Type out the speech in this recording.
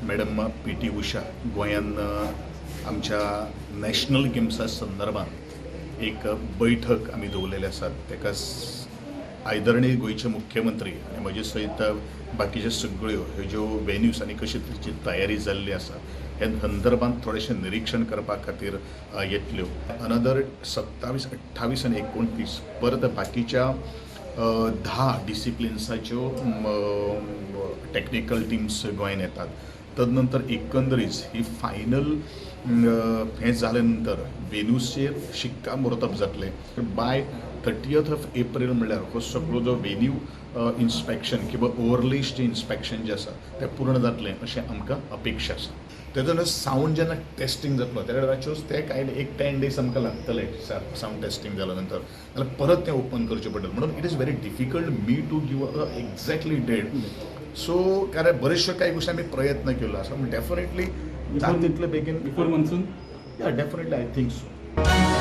Madam P T उषा गोंयान आमच्या national गेम्सा संदर्भात एक बैठक आमी दवरलेली आसा. ताका आदरणीय गोंयचे मुख्यमंत्री आनी म्हजे सयत बाकीच्यो सगळ्यो ह्यो ज्यो वेन्यूज आनी कशी तरेची तयारी जाल्ली आसा हे संदर्भात थोडेशें निरिक्षण करपा खातीर येतल्यो. अनदर 27, 28 आनी 29 परत बाकीच्या 10 डिसिप्लिन्साच्यो टॅक्निकल टिम्स गोंयान येतात. तदनंतर एकंदरीत ही फायनल हें जाले नंतर वेन्यूचेर शिक्कामोर्तब जातलें बाय 30th of April. म्हणल्यार हो सगळो जो वेन्यू इन्स्पेक्शन किंवा ओवरलेसचें इन्स्पेक्शन जें आसा तें पूर्ण जातलें अशें आमकां अपेक्षा आसा. तेजो नंतर सावंड जेन्ना टेस्टींग जातलो त्या वेळाचेर ते कांय एक 10 डेज आमकां लागतले. सावंड टेस्टींग जाल्या नंतर जाल्यार परत तें ओपन करचें पडटलें. म्हणून it is very difficult me to give a exactly date. So कारण बरेचशे कांय गोश्टी आमी प्रयत्न केल्लो आसा, पूण डेफिनेटली जाता तितले बेगीन. Before monsoon. Yeah, definitely, I think so.